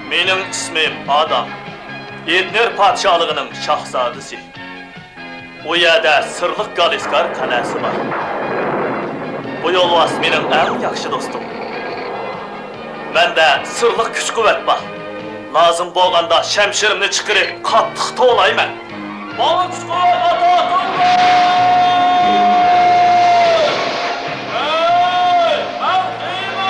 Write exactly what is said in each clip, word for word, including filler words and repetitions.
مېنىڭ ئىسمىم ئادام. ئېدنېر پادىشاھلىقىنىڭ شاھزادىسى. ئۇ يەردە سىرلىق گالىسكار قەلئەسى بار. بۇ يولۋاس مېنىڭ ئەڭ ياخشى دوستۇم. مەندە سىرلىق كۈچ-قۇۋۋەت بار. لازىم بولغاندا شەمشىرىمنى چىقىرىپ، قاتتىق توۋلايمەن. ماڭا كۈچ-قۇۋۋەت ئاتا قىلدى! ھەي، مەن خىمەن!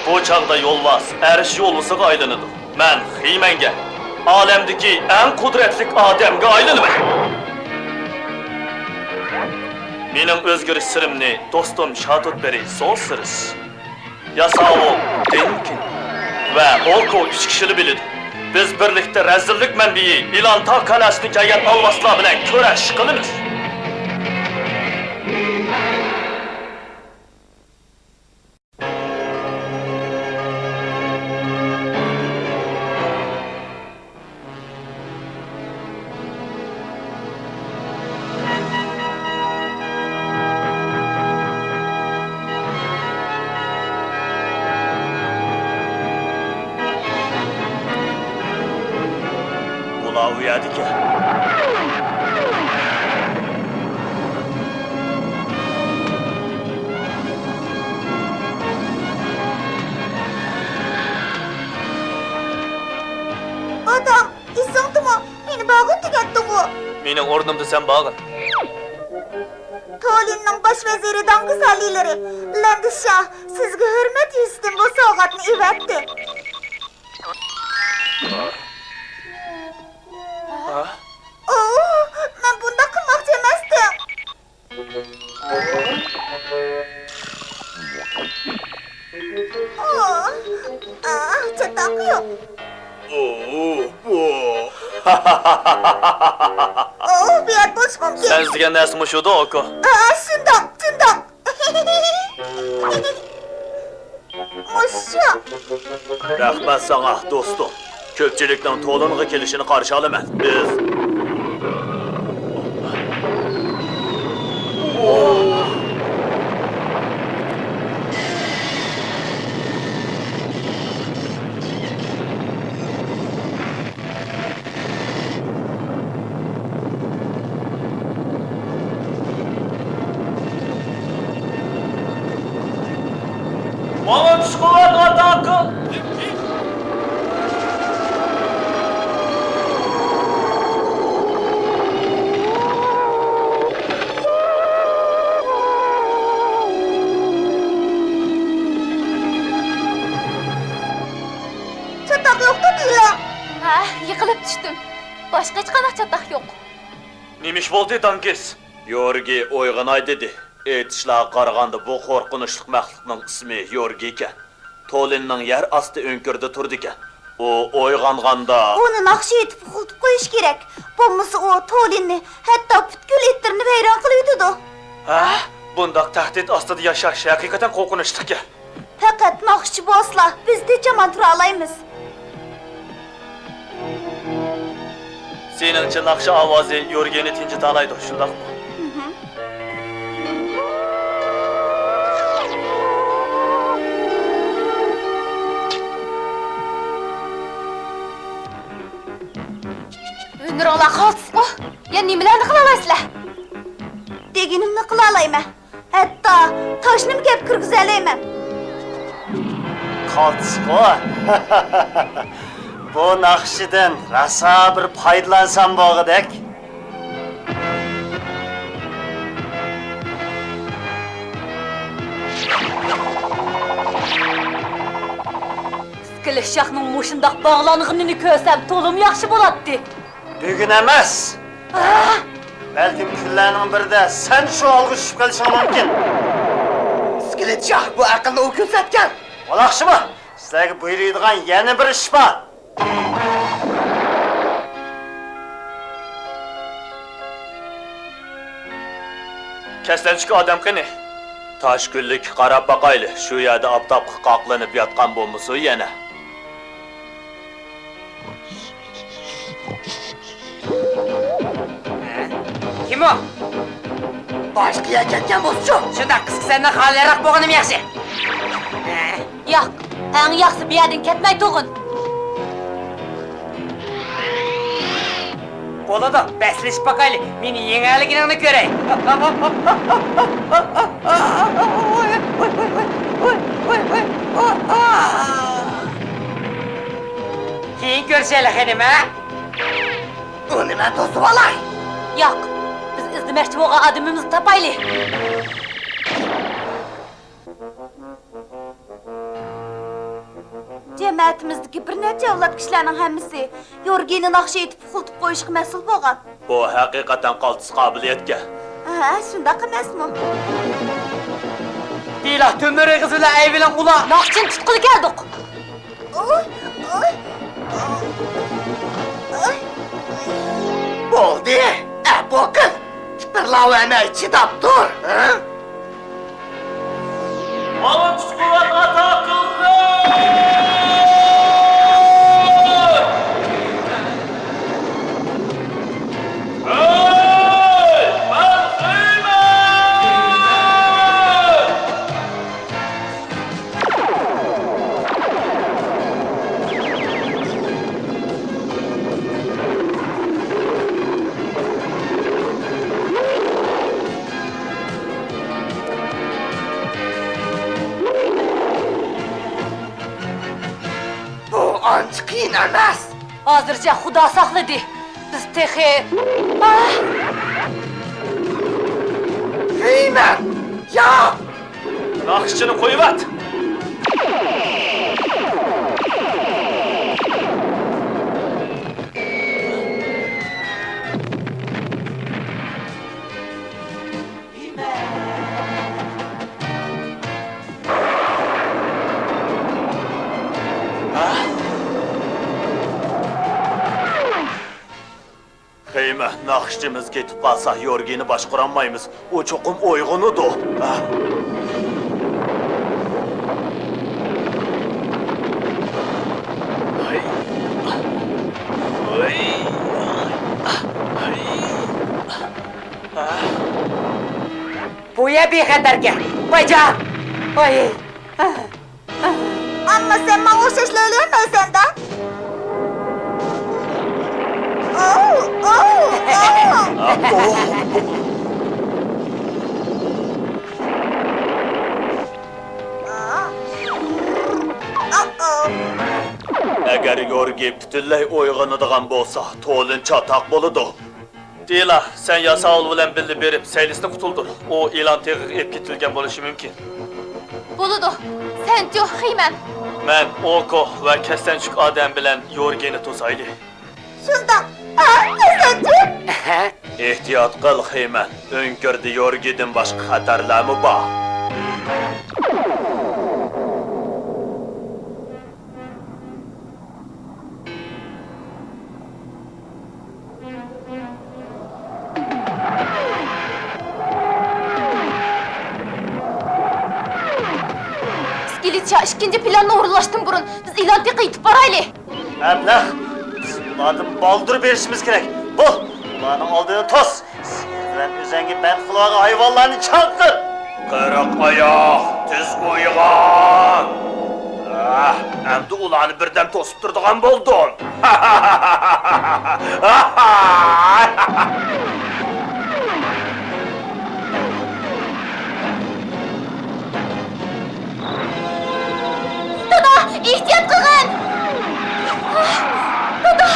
بۇ چاغدا يولۋاس ئەرش يولۋىسىغا ئايلىنىدۇ. مەن خىمەنگە، ئالەمدىكى ئەڭ قۇدرەتلىك ئادەمگە ئايلىنىمەن. مېنىڭ ئۆزگىرىش سىرىمنى دوستۇم شاتۇتبېرى سوسىرس، ياساۋۇل دېنكىن ۋە ئوكو ئۈچ كىشىلا بىلىدۇ. بىز بىرلىكتە رەزىللىك مەنبىيى ئىلانتاغ قەلئەسىدىن كەلگەن ئالۋاستىلار بىلەن كۈرەش قىلىمىز. ئۇلار ئۇ يەردىكەن. ئادام، ئېسىڭدىمۇ؟ مېنى بارغىن دېگەنتىڭغۇ؟ مېنىڭ ئورنۇمدا سەن بارغىن. تولىننىڭ باش ۋەزىرى داڭگىسالىلىرى، لەندىشا سىزگە ھۆرمەت يۈزىسىدىن بۇ سوۋغاتنى ئېۋەتتى. ھە؟ ئوۋ، مەن بۇنداق قىلماقچى ئەمەستىم. ئوھ، ئاھ، چاتاق يوق. ئوھ، بۇ. ئوھ، بۇ يات بولۇشى مۇمكىن. سەن ئىزدىگەن نەرسە مۇشۇدۇ، ئوكو. ئاھ، شۇنداق، شۇنداق. مۇشۇ. رەھمەت ساڭا، دوستۇم. كۆپچىلىكنىڭ تولىنغا كېلىشىنى قارشى ئالىمەن. بىز. ماڭا كۈچ-قۇۋۋەت ئاتا قىل! چاتاق يوقتۇ دېيىلە. ھە، يىقىلىپ چۈشتۈم. باشقا ھېچقانداق چاتاق يوق. نېمە ئىش بولدى، داڭگىس؟ يورگى ئويغىناي دېدى. ئېيتىشلارغا قارىغاندا، بۇ قورقۇنچلۇق مەخلۇقنىڭ ئىسمى يورگى ئىكەن. تولىننىڭ يەر ئاستى ئۆڭكۈرىدە تۇرىدىكەن. ئۇ ئويغانغاندا. ئۇنى ناخشا ئېيتىپ ئۇخلىتىپ قويۇش كېرەك. بولمىسا ئۇ تولىننى، ھەتتا پۈتكۈل ئىتلىرىنى ۋەيران قىلىۋېتىدۇ. ھە؟ بۇنداق تەھدىت ئاستىدا ياشاش ھەقىقەتەن قورقۇنچلۇقكەن. پەقەت ناخشىچى بولسىلا، بىز تىنچ-ئامان تۇرالايمىز. سېنىڭچە ناخشا ئاۋازى يورگىنى تىنچىتالايدۇ، شۇنداقمۇ؟ مھم. ھۈنىرىڭلار قالتىسقۇ! يەنە نېمىلەرنى قىلالايسىلەر؟ دېگىنىمنى قىلالايمەن. ھەتتا تاشنىمۇ گەپ كىرگۈزەلەيمەن. قالتىسقۇ؟ بۇ ناخشىدىن راسا بىر پايدىلانسام بولغۇدەك. ئىسكىلىت شاھنىڭ مۇشۇنداق باغلانغىنىنى كۆرسەم تولىمۇ ياخشى بولاتتى. بۈگۈن ئەمەس. ھە؟ بەلكىم كۈنلەرنىڭ بىرىدە سەن شۇ ھالغا چۈشۈپ قېلىشىڭ مۇمكىن. ئىسكىلىت شاھ بۇ ئەقىلنى ئۇ كۆرسەتكەن. ۋالاخشىما، سىلەرگە بۇيرۇيدىغان يەنە بىر ئىش بار. كەسلەنچۈك ئادەم قېنى؟ تاش كۈنلۈككە قاراپ باقايلى، شۇ يەردە ئاپتاپقا قاقلىنىپ ياتقان بولمىسۇن يەنە. باشقا يەر كەتكەن بولسىچۇ؟ شۇنداق، قىسقىسى سەندىن خالىيراق بولغىنىم ياخشى. ياق، ئەڭ ياخشىسى بۇ يەردىن كەتمەي تۇرغىن. بولىدۇ، بەسلىشىپ باقايلى، مېنى يېڭەلىگىنىڭنى كۆرەي. كېيىن كۆرۈشەيلى، خېنىم، ھە؟ ئۇنى مەن توسۇۋالاي. ياق، بىز ئىزدىمەكچى بولغان ئادىمىمىزنى تاپايلى. جەمەتىمىزدىكى بىر نەچچە ئەۋلاد كىشىلەرنىڭ ھەممىسى يورگېنى ناخشا ئېيتىپ ئۇخلىتىپ قويۇشقا مەسئۇل بولغان. بۇ ھەقىقەتەن قالتىس قابىلىيەتكەن. ھە، شۇنداق ئەمەسمۇ؟ دېلا، تۆمۈر ئېغىز بىلەن ئەيۋىلىڭ ئۇلار. ناخشىنى تۇتقىلى كەلدۇق. ئوي، ئوي، ئوي. بولدى، ئەپۇ قىل. تىپىرلاۋەرمەي چىداپ تۇر، ھە؟ ماڭا كۈچ-قۇۋۋەت ئاتا قىلغىن! ھەي، مەن خېمەن! بۇ ئانچە قىيىن ئەمەس. ھازىرچە خۇدا ساقلىدى. بىز تېخى. ئاھ! خېمەن! ياق! ناخشىچىنى قويۇۋەت! خېمەن، ناخشىچىمىز كېتىپ قالسا، يورگىنى باشقۇرالمايمىز. ئۇ چوقۇم ئويغىنىدۇ. بۇ يەر بىخەتەركەن. ۋايجان! ۋاي! ئەمما سەن ماڭا ئوخشاش لۆلىيەلمەيسەن-دە. ئوۋ، ئوۋ، ئوۋ. ئەگەر يورگى پۈتۈنلەي ئويغىنىدىغان بولسا، تولىن چاتاق بولىدۇ. دېلا، سەن ياساۋۇل بىلەن بىللە بېرىپ، سەيلىسىنى قۇتۇلدۇر. ئۇ ئىلان تېغىغا ئېلىپ كېتىلگەن بولۇشى مۇمكىن. بولىدۇ. سەنچۇ، خېمەن؟ مەن ئوكو ۋە كەستەنچۈك ئادەم بىلەن يورگېنى توسايلى. شۇنداق. ھە، كەستەنچۈك؟ ئېھتىيات قىل، خېمەن. ئۆڭكۈردە يورگېدىن باشقا خەتەرلەرمۇ بار. ئىسكىلىتچا، ئىككىنچى پىلاننى ئورۇنلاشتىن بۇرۇن، بىز ئىلان تېغىغا يېتىپ بارايلى. ئەبلەخ، بىز ئۇلاردىن بالدۇر بېرىشىمىز كېرەك. بول، ئۇلارنىڭ ئالدىنى توس. سېغىز بىلەن ئۆزەڭگە بەند قىلىۋالغان ھايۋانلارنى چاقىر! قىرىق ئاياق، تېز ئويغان! ئەمدى ئۇلارنى بىردەم توسۇپ تۇرىدىغان بولدۇم. دادا، ئېھتىيات قىلغىن! دادا!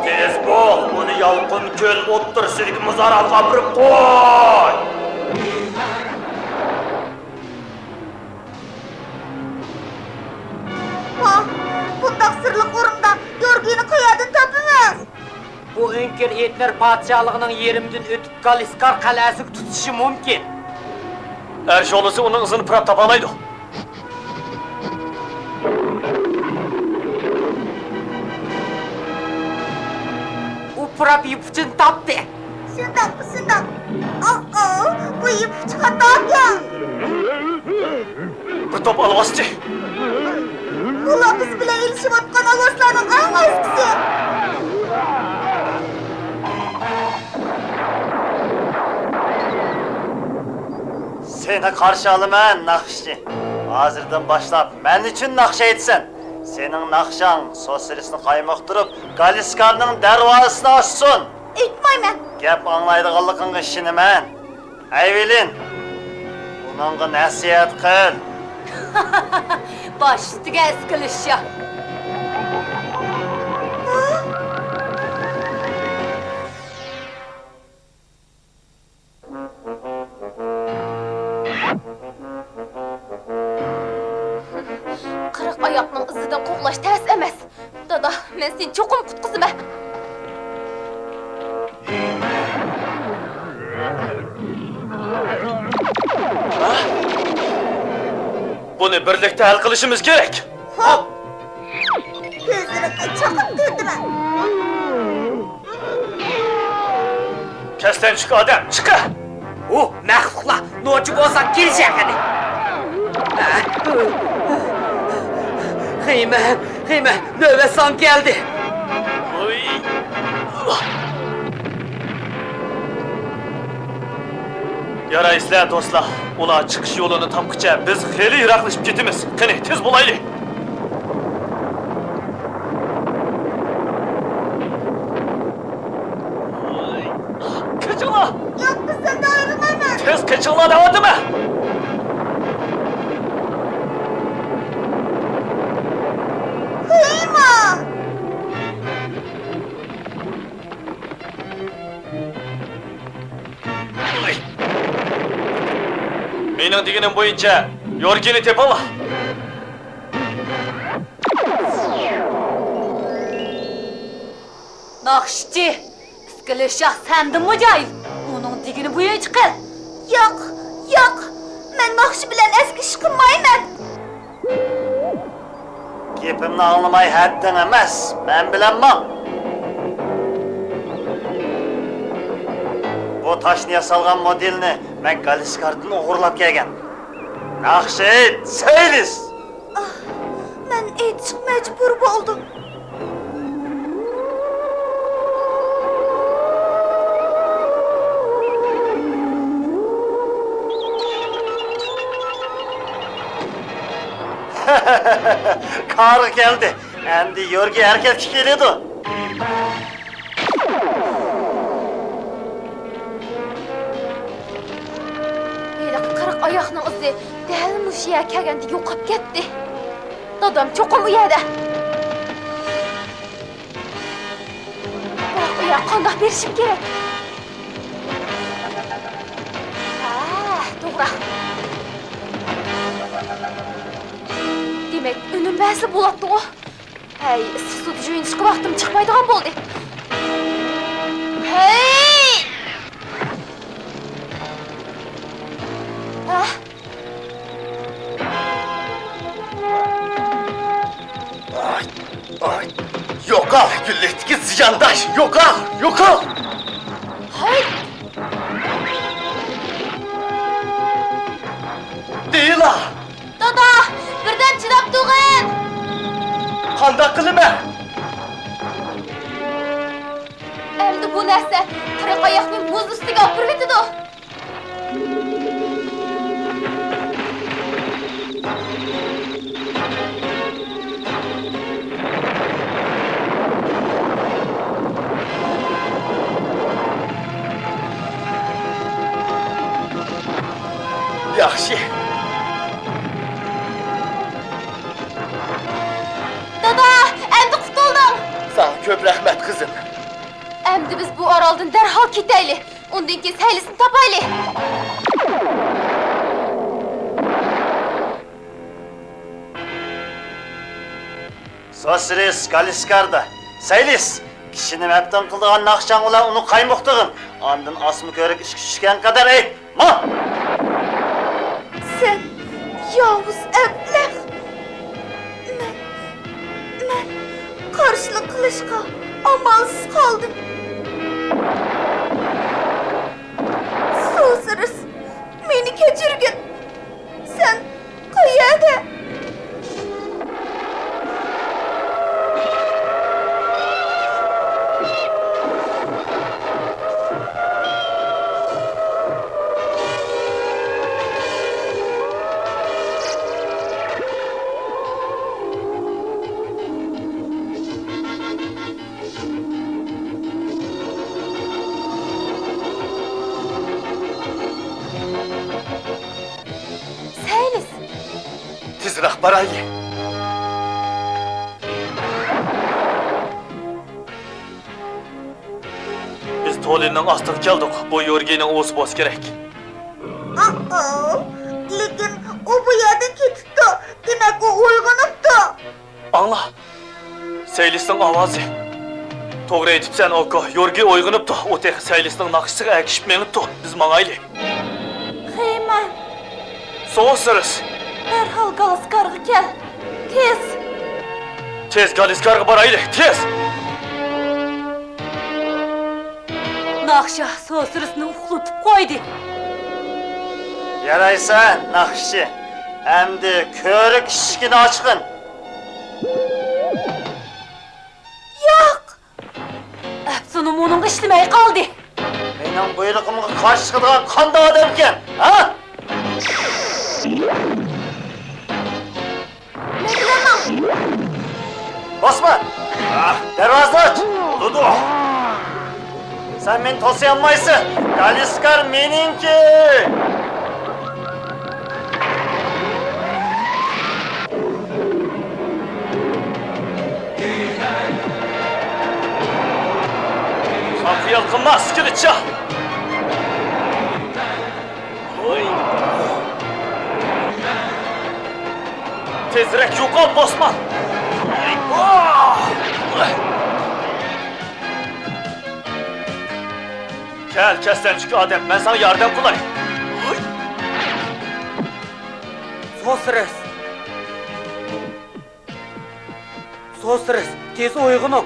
تېز بول، ئۇنى يالقۇن كۆل ئوتتۇرىسىدىكى مۇزارالغا ئاپىرىپ قوي! ۋاھ، بۇنداق سىرلىق ئورۇندا يورگىنى قەيەردىن تاپىمىز؟ بۇ ئۆڭكۈر ئېتنېر پادىشاھلىقىنىڭ يېرىمىدىن ئۆتۈپ، گالىسكار قەلئەسىگە تۇتىشى مۇمكىن. ئەر شولىسى ئۇنىڭ ئىزىنى پۇراپ تاپالايدۇ. ئۇ پۇراپ يىپ ئۇچىنى تاپتى. شۇنداق، شۇنداق. ئاۋ، ئاۋ، بۇ يىپ ئۇچى خاتاكەن. بىر توپ ئالۋاستى. بۇلار بىز بىلەن ئېلىشىۋاتقان ئالۋاستىلارنىڭ ئەڭ ئەسكىسى. سېنى قارشى ئالىمەن، ناخشىچى. ھازىردىن باشلاپ مەن ئۈچۈن ناخشا ئېيتىسەن. سېنىڭ ناخشاڭ سوسرىسنى قايمۇقتۇرۇپ، گالىسكارنىڭ دەرۋازىسىنى ئاچسۇن. ئېيتمايمەن. گەپ ئاڭلايدىغانلىقىڭغا ئىشىنىمەن. ئەيۋېلىن، ئۇنىڭغا نەسىھەت قىل. باش ئۈستىگە ئىسكىلىشيا. قىرىق ئاياقنىڭ ئىزىدىن قوغلاش تەس ئەمەس. دادا، مەن سېنى چوقۇم قۇتقۇزىمەن. بۇنى بىرلىكتە ھەل قىلىشىمىز كېرەك. خوپ. كۆزلىرىڭنى چاقىپ تۇردىمەن. كەستەنچۈك ئادەم، چىقە! ئۇ مەخلۇقلار، نوچى بولساڭ كېلىشە قېنى. خېمەن، خېمەن، نۆۋەت ساڭا كەلدى. يارايسىلەر دوستلار، ئۇلار چىقىش يولىنى تاپقىچە بىز خېلى يىراقلىشىپ كېتىمىز. قېنى، تېز بولايلى! قېچىڭلار! ياق، بىز سەندىن ئايرىلمايمىز! تېز قېچىڭلار دەۋاتىمەن! قىيما! مېنىڭ دېگىنىم بويىچە يورگىنى تېپىڭلار. ناخشىچى، ئىسكىلىشاق سەندىنمۇ جاھىل. ئۇنىڭ دېگىنى بويىچە قىل. ياق، ياق، مەن ناخشا بىلەن ئەسكى ئىش قىلمايمەن. گېپىمنى ئاڭلىماي ھەددىڭ ئەمەس، مەن بىلەن ماڭ. بۇ تاشنى ياسالغان مودېلنى مەن گالىسكاردىن ئوغرىلاپ كەلگەن. ناخشا ئېيت، سەيلىس! ئاھ، مەن ئېيتىشقا مەجبۇر بولدۇم. كارى كەلدى. ئەمدى يورگى ھەرىكەتكە كېلىدۇ. ھېلىقى قىرىق ئاياقنىڭ ئىزى دەل مۇشۇ يەرگە كەلگەندە يوقاپ كەتتى. دادام چوقۇم ئۇ يەردە. بىراق ئۇ يەرگە قانداق بېرىشىم كېرەك؟ ھە، توغرا. دېمەك، ئۈنۈم بەرسە بولاتتىغۇ. ھەي، ئىسسىق سۇدا يۇيۇنۇشقا ۋاقتىم چىقمايدىغان بولدى. ھەي! ھە؟ ئاي، ئاي. يوقال، گۈللۈكتىكى زىيانداش! يوقال، يوقال! ھەي! دېيىلا! دادا، بىردەم چىداپ تۇرغىن! قانداق قىلىمەن؟ ئەمدى بۇ نەرسە قىرىق ئاياقنى مۇز ئۈستىگە ئاپىرىۋېتىدۇ. ياخشى. دادا، ئەمدى قۇتۇلدۇڭ! ساڭا كۆپ رەھمەت، قىزىم. ئەمدى بىز بۇ ئارالدىن دەرھال كېتەيلى. ئۇندىن كېيىن سەيلىسنى تاپايلى. سوسرىس، گالىسكاردا، سەيلىس! كىشىنى مەپتۇن قىلىدىغان ناخشاڭ بىلەن ئۇنى قايمۇقتۇرغىن. ئاندىن ئاسما كۆۋرۈك ئىشىكى چۈشكەن قەدەر ئېيت. ما! سەن ياۋۇز ئەبلەخ! مەن، مەن قارشىلىق قىلىشقا ئامالسىز قالدىم. سوسرىس، مېنى كەچۈرگىن. سەن قەيەردە؟ بارايلى. بىز تولىننىڭ ئاستىغا كەلدۇق. بۇ يورگىنىڭ ئۇۋىسى بولسا كېرەك. ئاۋۇ، لېكىن ئۇ بۇ يەردىن كېتىپتۇ. دېمەك، ئۇ ئويغىنىپتۇ. ئاڭلا، سېيلىسنىڭ ئاۋازى. توغرا ئېيتىپسەن، ئوكو. يورگى ئويغىنىپتۇ. ئۇ تېخى سېيلىسنىڭ ناخشىسىغا ئەگىشىپ مېڭىپتۇ. بىز ماڭايلى. خېيمەن. سوسىرىس. دەرھال گالىسكارغا كەل. تېز. تېز گالىسكارغا بارايلى، تېز! ناخشا سوسىرىسنى ئۇخلىتىپ قويدى. يارايسەن، ناخشىچى. ئەمدى كۆۋرۈك ئىشىكىنى ئاچقىن. ياق! ئەپسۇنۇم ئۇنىڭغا ئىشلىمەي قالدى. مېنىڭ بۇيرۇقۇمغا قارشى چىقىدىغان قانداق ئادەمكەن، ھە؟ مەن بىلەن ماڭ! بوسمان! دەرۋازىنى ئاچ! بولىدۇ! سەن مېنى توسىيالمايسەن! گالىسكار مېنىڭكى! خام خىيال قىلما، سكىلىتچا! تېزرەك يوقال، بوسمان! كەل، كەسلەنچۈك ئادەم، مەن ساڭا ياردەم قىلاي. سوسىرىس! سوسىرىس، تېز ئويغىنىڭ!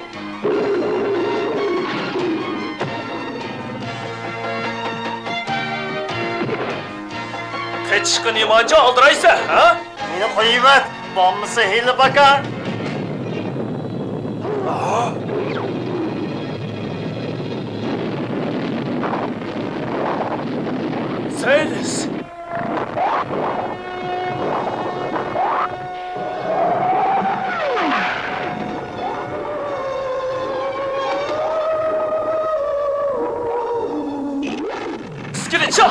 قېچىشقا نېمانچە ئالدىرايسەن، ھە؟ مېنى قويۇۋەت، بولمىسا ھىيلە-پاكار. سېيلىس! سكىلىتچا!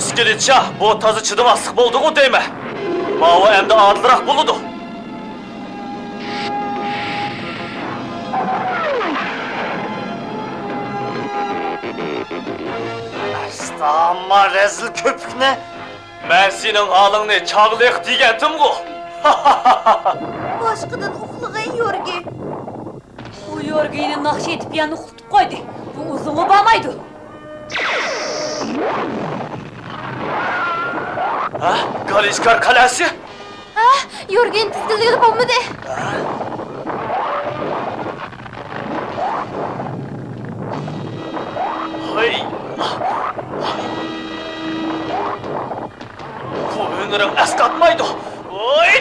سكىلىتچا، بۇ تازا چىدىماسلىق بولدىغۇ دەيمەن. ماۋۇ ئەمدى ئادىلراق بولىدۇ. ئەستاما رەزىل كۆپۈكنى! مەن سېنىڭ ھالىڭنى چاغلىق دېگەنتىمغۇ! باشقىدىن ئۇخلىغىن، يورگى. ئۇ يورگىنى ناخشا ئېيتىپ يەنە ئۇخلىتىپ قويدى. بۇ ئۇزۇنغا بارمايدۇ. ھە؟ گالىسكار قەلئەسى؟ ھە؟ يورگىنى تىزگىنلىگىلى بولمىدى. ھەي! بۇ ھۈنىرىڭ ئەسقاتمايدۇ. ھوي!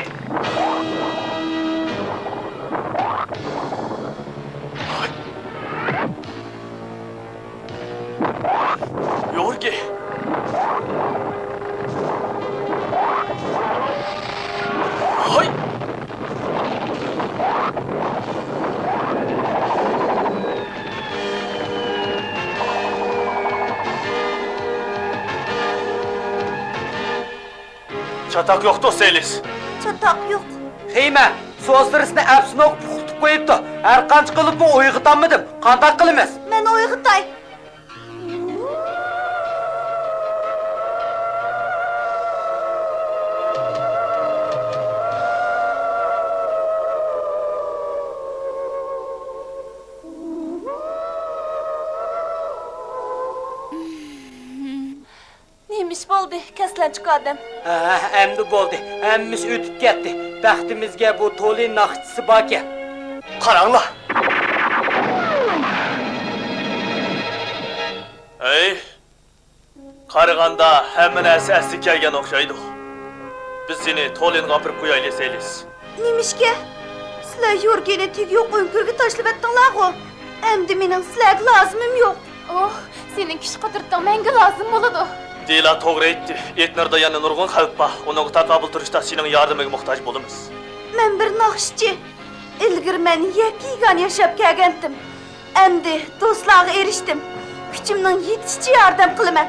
يورگى! ھاي! چاتاق يوقتۇ، سېلىس. چاتاق يوق. خېيمە، سوسىرىسنى ئەپسۇنۇق پۇخلىتىپ قويۇپتۇ. ھەرقانچە قىلىپمۇ ئويغىتالمىدىم. قانداق قىلىمىز؟ مەن ئويغىتاي. نېمە ئىش بولدى، كەسلەنچۈك ئادەم؟ ھە، ئەمدى بولدى. ھەممىسى ئۆتۈپ كەتتى. بەختىمىزگە بۇ تولى ناخشىچىسى باركەن. قاراڭلار! ھەي! قارىغاندا ھەممە نەرسە ئەسلىگە كەلگەن ئوخشايدۇ. بىز سېنى تولىنغا ئاپىرىپ قويايلى، سېلىس. نېمىشقا؟ سىلەر يورگىنى تېگى يوق ئۆڭكۈرگە تاشلىۋەتتىڭلارغۇ؟ ئەمدى مېنىڭ سىلەرگە لازىمىم يوق. ئوھ، سېنىڭ كۈچ-قۇدرىتىڭ مەڭگۈ لازىم بولىدۇ. دېلا توغرا ئېيتتى. ئېتنېردا يەنە نۇرغۇن خەۋپ بار. ئۇنىڭغا تاقابىل تۇرۇشتا سېنىڭ ياردىمىڭگە موھتاج بولىمىز. مەن بىر ناخشىچى. ئىلگىرى مەن يەككە-يېگانە ياشاپ كەلگەنتىم. ئەمدى دوستلارغا ئېرىشتىم. كۈچۈمنىڭ يېتىشىچە ياردەم قىلىمەن.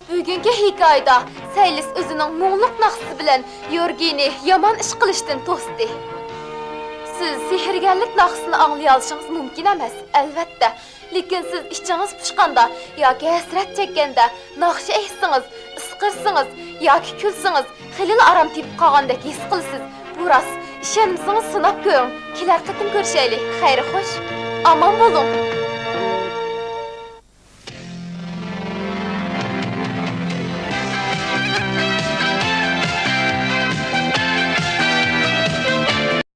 بۈگۈنكى ھېكايىدە سەيلىس ئۆزىنىڭ مۇڭلۇق ناخشىسى بىلەن يورگىنى يامان ئىش قىلىشتىن توستى. سىز سېھىرگەرلىك ناخشىسىنى ئاڭلىيالىشىڭىز مۇمكىن ئەمەس، ئەلۋەتتە. لېكىن سىز ئىچىڭىز پۇشقاندا ياكى ھەسرەت چەككەندە ناخشا ئېيتسىڭىز، ئىسقىرسىڭىز ياكى كۈلسىڭىز، خېلىلا ئارام تېپىپ قالغاندەك ھېس قىلىسىز. بۇ راست. ئىشەنمىسىڭىز سىناپ كۆرۈڭ. كېلەر قېتىم كۆرۈشەيلى. خەير خوش. ئامان بولۇڭ.